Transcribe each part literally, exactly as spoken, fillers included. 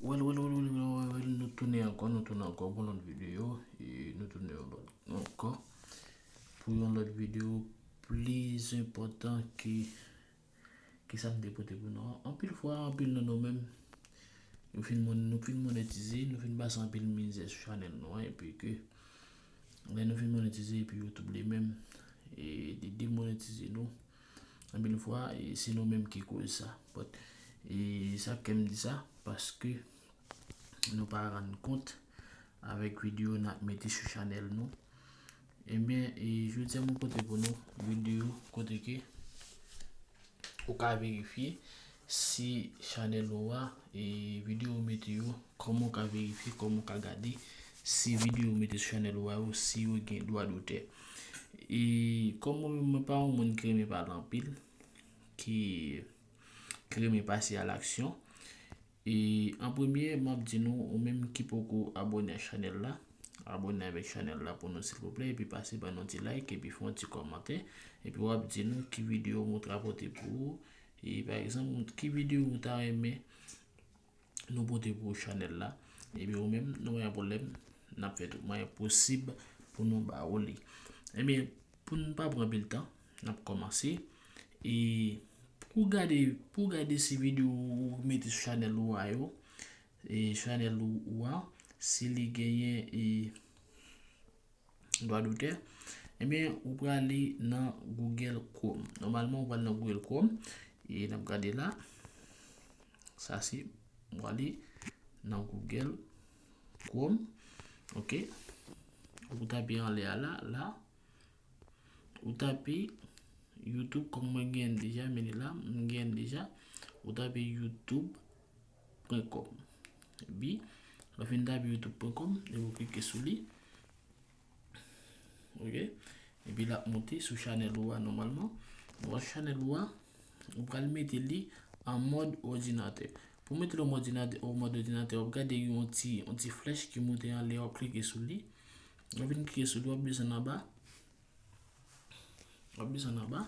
Well, well, well, well, well, well, well, nou tounen ankò, nou tounen ankò pou yon lòt videyo, e nou tounen yon lòt ankò pou yon lòt videyo plis enpòtan ke, ke sa m te pote pou nou an. Anpil fwa, anpil nan nou menm, nou fin mon-, nou fin monetize, nou fin pase anpil mizè sou chanèl nou an, epi ke lè nou fin monetize, epi YouTube li menm, e, li demonetize nou. Anpil fwa, e, se nou menm ki koz sa. But, e, sa k fè m di sa, paske nou pa rann kont avèk videyo n ap mete sou chanèl nou. Ebyen, e, jodi a mwen pote pou nou videyo kote ke ou ka verifye si chanèl ou a, e, videyo ou mete yo, kòman ou ka verifye, kòman ou ka gade si videyo ou mete sou chanèl ou a yo, si yo gen dwa dotè. E kòm mwen menm, mwen pa yon moun ki renmen pale anpil, ki, ki renmen pase a laksyon. E an premye, m ap di nou, ou menm ki poko abòne a chanèl la, abòne avèk chanèl la pou nou, silvouplè, epi pase ban nou ti like, epi fè yon ti kòmantè, epi w ap di nou ki videyo m ta pote pou ou, e pa egzanp, ki videyo ou ta renmen nou pote pou chanèl la, epi ou menm, nou pa gen pwoblèm, n ap fè tout mwayen posib pou nou ba ou li. Ebyen, pou n pa pran anpil tan, n ap kòmanse. E pou gade, pou gade si videyo ou mete sou chanèl ou a yo, e chanèl ou, ou a, si li genyen, e dwa dotè, ebyen, ou prale nan Google Chrome. Nòmalman, ou pral nan Google Chrome, e n ap gade la. Sa se, ou prale nan Google Chrome, ok? Ou tape anlè a la, la. Ou tape YouTube, kòm mwen genyen l deja, men li la, m genyen l deja. Ou tape youtube pwen kòm. Epi, lè w fin tape youtube pwen kòm, epi ou klike sou li. Ok? Epi l ap monte sou chanèl ou a nòmalman. Ou wè chanèl ou a, ou pral mete li an mòd òdinatè. Pou mete l an mòd òdinatè, an mòd òdinatè, w ap gade yon ti, yon ti flèch ki monte anlè, w ap klike sou li. Lè w fin klike sou li, w ap desann anba. W ap desann anba.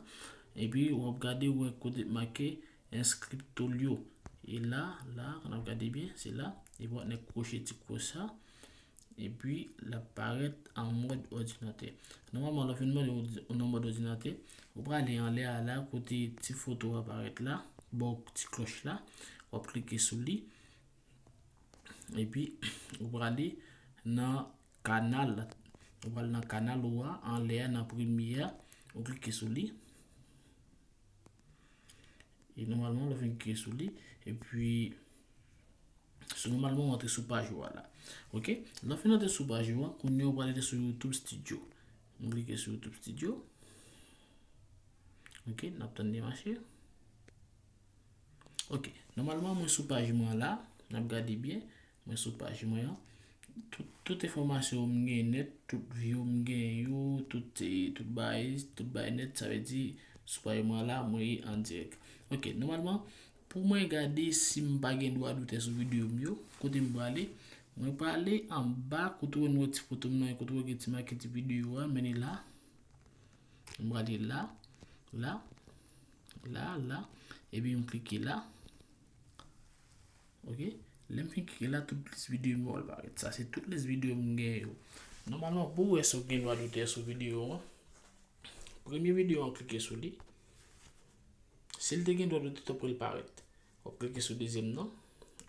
Epi w ap gade, w wè kote make Inscriptolio. E la, la, n ap gade byen, se la. Epi w ap nèk kwoche ti kwoch sa. Epi l ap parèt an mòd òdinatè. Nòmalman, lè w fin mete l an mòd òdinatè, ou prale anlè a la, kote ti foto a parèt la, bò ti klòch la, w ap klike sou li. Epi, ou prale nan kanal. Ou prale nan kanal ou a, anlè a, nan premye a, ou klike sou li. E nòmalman, lè w fin klike sou li, epi, sou, nòmalman, w antre sou paj ou a la. Ok? Lè w fin antre sou paj ou a, kounye a, ou prale sou YouTube Studio. M klike sou YouTube Studio. Ok, n ap tann li mache. Ok, nòmalman, mwen sou paj mwen an la, n ap gade byen, mwen sou paj mwen an. Tout, tout enfòmasyon yo m genyen nèt, tout vi yo m genyen yo, tout, eh, tout bagay, tout bagay nèt, sa vle di, sou paj mwen an la, mwen ye an dirèk. Ok, nòmalman, pou mwen gade si m pa gen dwa dotè sou videyo m yo, kote m prale, mwen prale anba, kote w wè nou wè ti foto m nan, kote w wè gen ti make ti videyo a, men li la. M prale la, la, la, la, epi m klike la. Ok? Lè m fin klike la, tout lis videyo m yo pral parèt. Sa se tout lis videyo m genyen yo. Nòmalman, pou w wè si w gen dwa dotè sou videyo an, premye videyo an, klike sou li. Si l te gen dwa dotè, t ap wè l parèt. W ap klike sou dezyèm nan.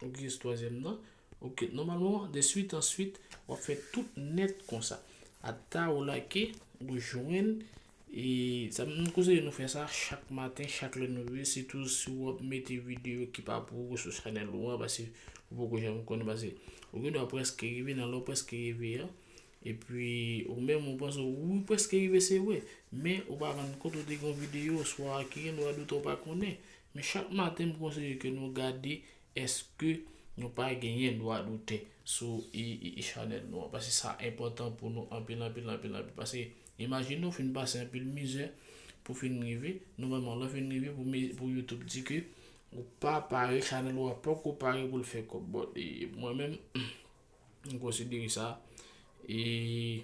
W ap klike sou twazyèm nan. Ok, nòmalman, de swit an swit, w ap fè tout nèt konsa. Ata ou like, ou jwenn, e sa, m konseye nou fè sa chak maten, chak lè nou leve, sitou si w ap mete videyo ki pa pou ou sou chanèl ou an, paske ou poko janm konnen, paske ou gen dwa prèske rive, nan lè w prèske rive a, epi ou menm ou panse ou prèske rive, se vre, men ou pa rann kont ou te gen yon videyo, swa ki gen dwa dotè ou pa konnen. Men chak maten, m konseye ke nou gade èske nou pa genyen dwa dotè sou i, i, i chanèl nou an. Paske sa enpòtan pou nou anpil, anpil, anpil, anpil. Paske imajine w fin pase anpil mizè pou fin rive. Nòmalman, lè w fin rive pou mi-, pou YouTube di ke ou pa pare, chanèl ou a poko pare pou l fè kòb. Bon, e mwen menm, m konsidere sa, e,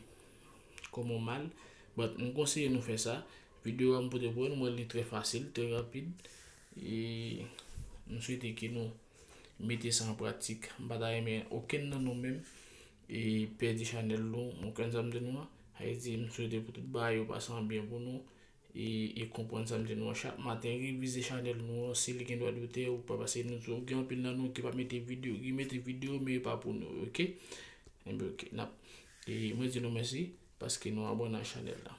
kòm yon mal. But, m konseye nou fè sa. Videyo a m pote pou nou, mwen li trè fasil, trè rapid. E m swete ke nou mete sa an pratik. M pa ta renmen okenn nan nou menm e pèdi chanèl nou. Ou konprann sa m di nou an? Sa vle di, m swete pou tout bagay yo pase an byen pou nou e, e konprann sa m di nou an. Chak maten, revize chanèl nou an, si li gen dwa dote ou pa, paske nou tou gen anpil nan nou ki pa mete videyo, ki mete videyo, men e pa pou nou, oke? Enben, oke, n ap, e mwen di nou mèsi paske nou abòne ak chanèl la.